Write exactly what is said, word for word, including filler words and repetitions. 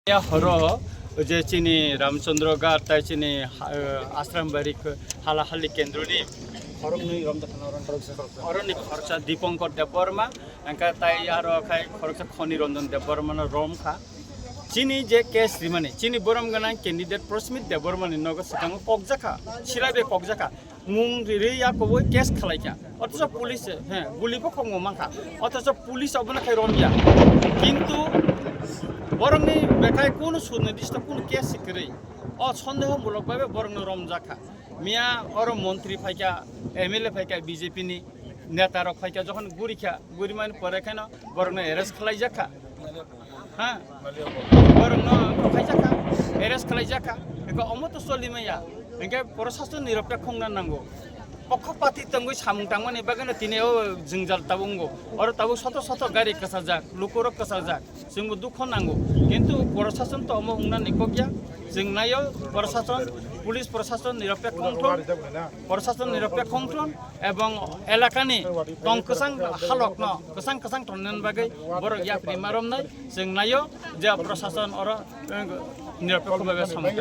Ya horo je chini Ramchandra Ghat tai chini ha-, Ashram Bari Halahali Kendroni khoroknwi romjakha, oroni khoroksa Dipankar Debbarma, engkha tai aro khai khoroksa Khoni Ranjan Debbarma no romkha. Chini je case rimani, chini borom gwnang candidate Prasmit Debbarma ni nogo swkango kokjakha, sirabe kokjakha. Mung riri ya koboi case khalaikha. Othocho police, he, guli bo khokmo mankha. Othocho police obono khai romya. Kintu borokni bekhai kunu sunirdisto kunu case kwrwi. O sondeho mulok babe borokno romjakha. Miya oro montri phaikha, M L A phaikha B J P ni, neta rok phaikha, jokhon gurikha, gurimani pore kheno borokno arrest khlaijakha. Ha? Borokno khaijak kha, arrest khlaijak kha. Eko omo to choli maya. Hingke proshasonni nirokta khongna nango. Pokha pati tongwi samung tangmani bagwino tini o jwngjal tabuk wngo. Oro tabuk soto soto gari kwchajak, lukurok kwchajak. Chwngbo dukho nango. Kintu prosason to omo wngna nikokya. Chwng naio prosason, police prosason nirokta khongthon, prosason nirokta khongthon. Ebong elakani tong kwchang halokno kwchang kwchang tonnani bagwi borok yapri ma romnai. Chwng naio je prosason oro, eh, nirapekho bagwi samung.